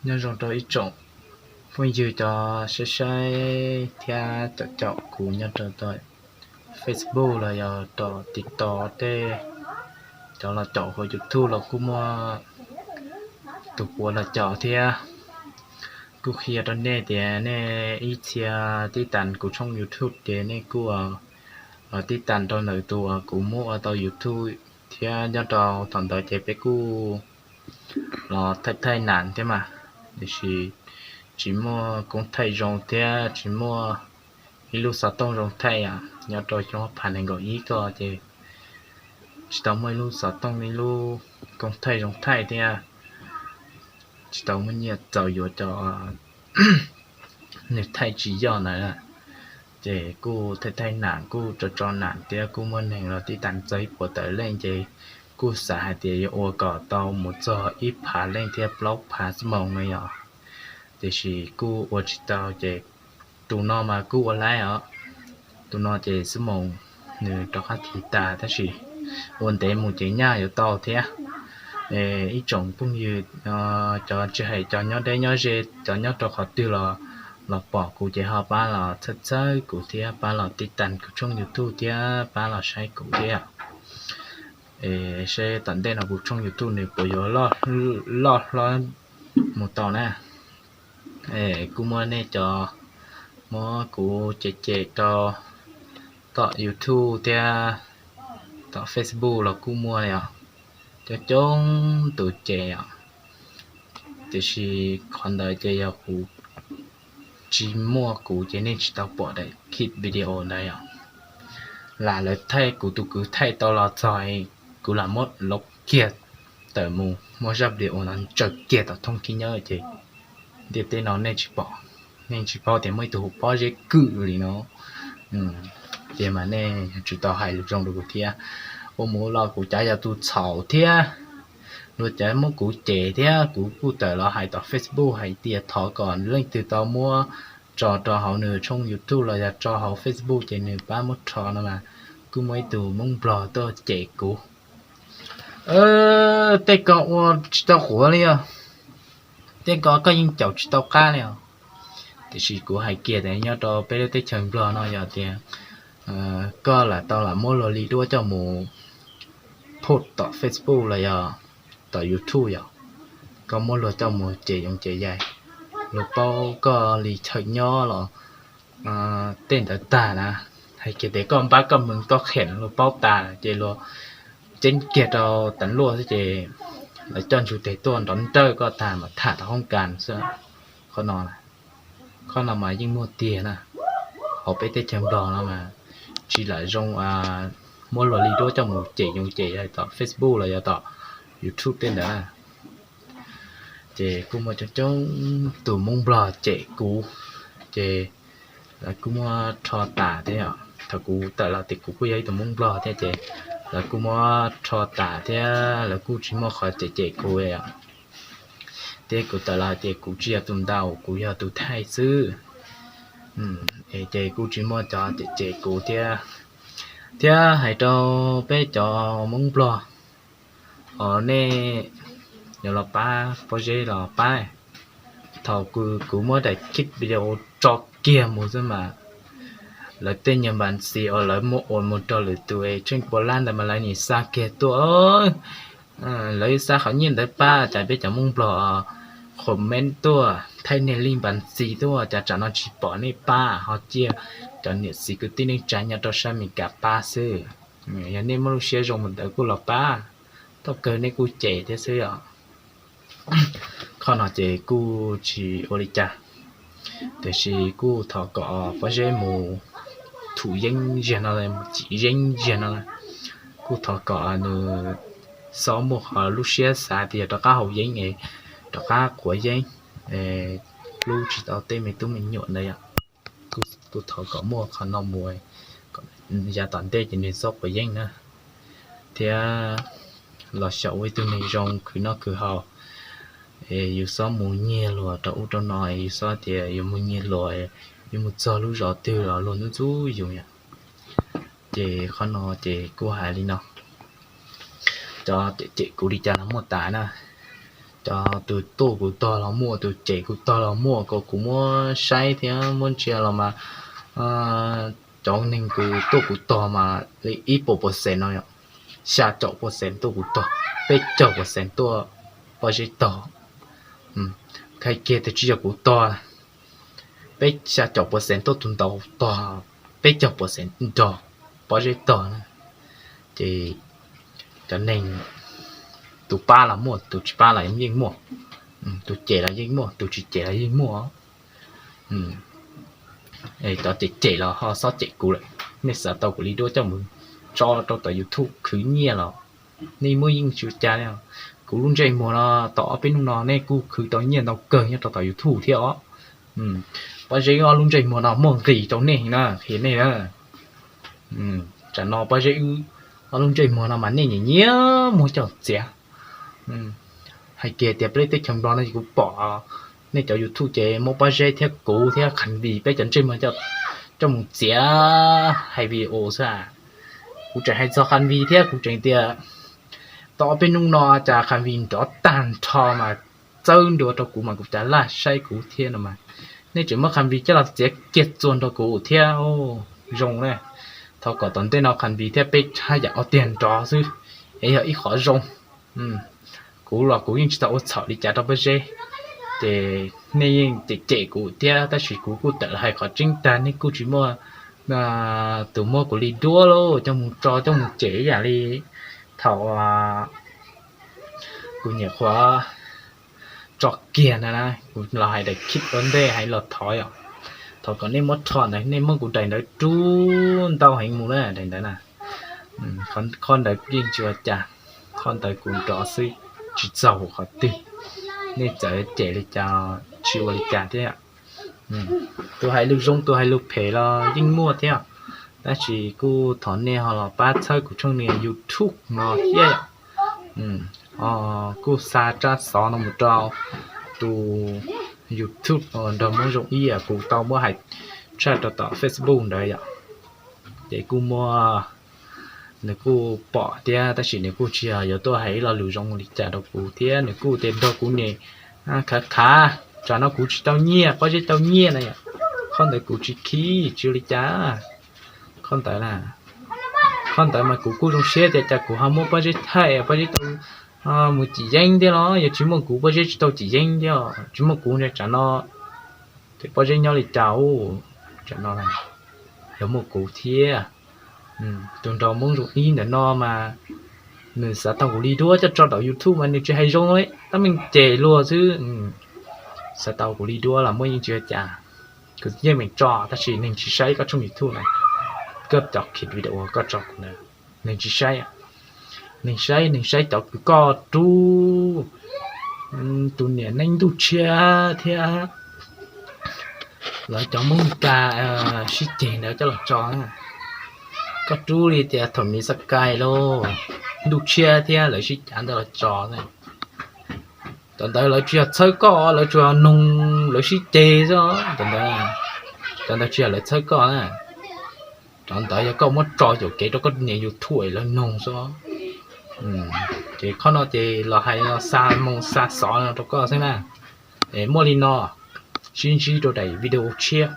Nyob zoo rau ib tsoom phooj ywg cov saib saib thiab cov caum kuv nyob rau Facebook los yog rau TikTok tej, cov los caum hauv YouTube los kuj muaj tus puav los caum thiab. Kuj qhia rau nej tias nej ib txhia tib tas kuv tshooj YouTube ces nej kuj los tib tas rau ntawm tus uas kuv muab ua tau YouTube thiab. Nyob rau thaum ntawd ces peb kuj los thaij thaij nas thiab mas, tiam sis tsis muaj koob thaij zoo thiab tsis muaj ib lub xov tooj zoo thaij. Nyob rau xyoo ob phav nees nkaum ib ko ces tsis tau muaj ib lub xov tooj ib lub koob thaij zoo thaij thiab tsis tau muaj nyiaj txaus yuav cov nws thaij tsis yog ntawd. Ces kuj thaij thaij nas kuj tso tso nas thiab kuj muaj neeg los tib tas txog ib puas tawm leej ces kuj xav hais tias yuav ua kom tau mus txog ib phav leej thiab plaub phav xuab moos no yog, tiam sis kuj ua tsis tau ces tus no mas kuj ua laib os. Tus no ces xuab moos nws rov qab thim tas tab sis ua ntev mus ces nyaj yuav tau thiab. Ib tsoom phooj ywg, cov tsis hais cov nyob deb nyob ze, cov nyob rau qhov twg los, los pom kuv ces ho pab los txhawb txhawb kuv thiab pab los tib tas kuv tshooj YouTube thiab pab los saib kuv thiab. Seb tom ntej no kuv tshooj YouTube nws puas yuav loj hlob mus tau na. Kuj muaj nej cov muab kuv cem cem rau tom YouTube thiab tom Facebook los kuj muaj os, coob coob tus cem os. Tiam sis qhov ntawd ces yog kuv tsis muaj kuv ces nej tsis tau pom daim clip video ntawd os. Lam lawv thaij kuv tus kwv thaij tau los txog, kuv lam muab lov kiag tawm mus muab zaj video no ntsaws kiag tom thooj khib nyob ces ntiaj teb no nej tsis pom, nej tsis paub tias muaj ib tug hu Pob Zeb Kwm li no. Ces mas nej tsis tau hais lus zoo rau kuv thiab. Ua mus los kuv cav yog tus txhaum thiab, luag cav muab kuv cem thiab kuv kuj tawm los hais tom Facebook hais tias thov kom leej twg tau muab tso rau hauv nws tshooj YouTube los yog tso hauv Facebook ces nws pab muab rho no mas kuj muaj ib tug Hmoob Nplog tuaj cem kuv, tej ko ua tsis tau quav li os, tej ko koj yeej caum tsis tau qab li os. Tiam sis kuv hais kiag tias nyob rau peb lub teb chaws Nplog no yog tias koj lam tau lam muab luag li duab coj mus post tom Facebook los yog tom YouTube yog, koj muab luag coj mus cem yoov cem yaig, luag paub koj li chaw nyob los tej ntawd tag na. Hais kiag tias koj npab koj mees koj qheem luag paub tas ces luag ceeb kiag rau tas luaj xwb ces lawv coj ntsuj tes tuaj nrov nrawj koj tag mas tham tom hoob kas xwb. Qhov no, qhov no mas yeej muaj tiag na. Hauv peb teb chaws Nplog no mas tsis lam zoo muab luag li duab coj mus cem yoov cem yaig tom Facebook los yog tom YouTube tej ntawd na. Ces kuj muaj coob coob tus Hmoob Nplog cem kuv, ces lawv kuj muab rho tas thiab. Thaum kuv tawm los tias kuv kuj yog ib tug Hmoob Nplog thiab ces lawv kuj muab rho tas thiab lawv kuj tsis muaj qhov cem cem kuv os. Thiab kuv tawm los hais tias kuv tsis yog tus ntau, kuv yog tus thaij xwb. Ces kuj tsis muaj cov cem cem kuv thiab. Thiab hais rau peb cov Hmoob Nplog, os nej yuav los pab Pob Zeb los pab. Thaum kuv muab daim clip video tso kiag mus xwb mas lawv tej nyuag npas xis uas lawv muab ua mus rau lwm tus es tsheej pua lab ntawd mas lawv nim xa kiag tuaj, lawv xa qhov nyiaj ntawd pab. Cas peb cov Hmoob Nplog comment tuaj thaij nej li npas xis tuaj, cas tsam no tsis pom nej pab, ho cia cov niam txiv kwv tij neej tsa nyob rau sab Amelikas pab xwb. Yog nej muaj lub siab zoo mus ntawd kuj los pab, thaum kawg nej kuj cem thiab xwb os. Qhov no ces kuj tsis ua li cas, tiam sis kuj thov kom Pob Zeb mus thum yeeb ziag no, mus cim yeeb ziag no, kuj thov kom nws xob muaj qhov lub siab xav tias rov qab haus yeeb es rov qab quav yeeb, hlub tsis tau tej me tub me nyuam ntawd yom. Kuj thov kom muaj qhov no mus, yav tom ntej ces nws txhob quav yeeb na. Thiab los xyaum ua ib tug neeg zoo khwv noj khwv haus, yus xob mus nyiag luag rau ub rau no, yus xob tias yus mus nyiag luag, yus mus txog lub zos twg los luag ntxub ntxub yus yom. Ces qhov no ces kuj hais li no, cov cem cem kuv li cas los muaj tas na. Tus tuaj kuv tog los muaj, tus cem kuv tog los muaj, kom kuv muab saib thiab muab ntsia los mas cov neeg kws tuaj kuv tog mas li ib puas percent no yom, xya caum percent tuaj kuv tog, peb caug percent tuaj pob zeb tog. Hais kiag tias tsis yog kuv tog, peb xya caum percent tuaj tus ntau tog, peb caug percent nrog pob zeb tog na. Ces cov neeg, tus pab los muaj, tus tsis pab los yeej muaj, tus cem los yeej muaj, tus tsis cem los yeej muaj. Cov cem cem los ho xob cem kuv lawm, nej xav tau kuv li duab coj mus tso rau tom YouTube khwv nyiaj los nej muab yeej tsis ua cas li. Kuv lub ntsej muag no tau ob peb hnub no nej kuj khwv tau nyiaj ntau kawg nyob rau tom YouTube thiab os. Pob zeb ob lub ntsej muag no muaj nqis rau nej na, qhia nej na. Tsam no pob zeb wb ob lub ntsej muag no mas nej nyiam nyiam muag coj txiav. Hais kiag tias peb teb chaws Nplog no ces kuv pom nej cov YouTube ces muab pob zeb thiab kuv thiab Khas Vij peb cov ntsej muag coj mus txiav hais video xwb. Kuv tseem hais txog Khas Vij thiab kuv tseem tias tau ob peb hnub no cas Khas Vij nrov tag nrho mas txawb ntua rau kuv mas kuv cas laj saib kuv thiab no mas. Nej tseem muab Khas Vij coj los txiav kiag txuas nrog kuv thiab. Zoo na, thov kom tom ntej no Khas Vij thiab peb haj yam ua tiag nrov xwb, es yog ib qhov zoo. Kuv los kuv yeej tsis tau ua txhaum li cas rau pob zeb, ces nej yeej cem cem kuv thiab tab sis kuv kuj tawm hais qhov tseeb tag, nej kuj tsis muaj tus muab kuv li duab lauj, coj mus tso coj mus cem ib yam li thaum kuv nyuam qhuav tso kiag ntawd na, kuv los hais daim clip ua ntej hais los thov yom, thov kom nej muab rho ntawd, nej muab kuv daim ntawd rub ntau heev mus na, daim ntawd na. Qhov ntawd yeej tsis ua cas, qhov ntawd kuv nrov xwb, tsis txaus qhov twg, nej txawm cem li cas tsis ua li cas thiab. Tus hais lus zoo tus hais lus phem los yeej muaj thiab, tab sis kuj thov nej ho los pab txhawb kuv tshooj nias YouTube no thiab. Kuj xa tsab xov no mus rau tus YouTube nrog Hmoob Zoo Ib, kuv tau muab hais tshaj rau tom Facebook ntawd yom. Ces kuj muaj, nws kuj pom thiab tab sis nws kuj tsis yog yuav tuaj hais ib lo lus zoo li cas rau kuv thiab, nws kuj tias nrog kuv niam khav khav, tsam no kuv tsis tau nyiaj, pob zeb tau nyiaj na yom. Qhov ntawd kuv tsis khib tsis ua li cas. Qhov ntawd na, qhov ntawd mas kuv kuj zoo siab tias cas kuv ho muab pob zeb thaij, pob zeb tau mus cim yeeb thiab los yog tsis muaj kuv pob zeb tsis tau cim yeeb thiab, tsis muaj kuv tsam no ces pob zeb nyob li cas. Tsam no yog muaj kuv thiab. Tus nraug Hmoob Zoo Ib ntawm no mas nws xav tau kuv li duab coj tso rau YouTube mas nws tsis hais zoo li, tab meeg cem luag xwb. Xav tau kuv li duab los muaj yeej tsis ua cas, kuv yeej meem tso tab sis neeg tsis saib koj tshooj YouTube na, koj cov clip video koj tso kuv na, neeg tsis saib. Neeg saib, neeg saib cov kws koj rub, tus niam neej Ntuj Tshiab thiab lawv cov Hmoob Meskas sib ceg ntawd coj los tso. Koj rub li tias thaum Meskas lauj, Ntuj Tshiab thiab lawv sib cav ntawd los tso. Cov ntawd lawv tsis yog txhawb koj, lawv tsuas yog noog lawv sib ceg xwb. Cov ntawd, cov ntawd tsis yog lawv txhawb koj na. Cov ntawd yog koj muab tso yuam kev rau koj niam YouTube lawv noog xwb. Ces qhov no ces los hais los xa moo xa xov no rau koj xwb na. Muaj li no, sib ntsib rau daim video tshiab.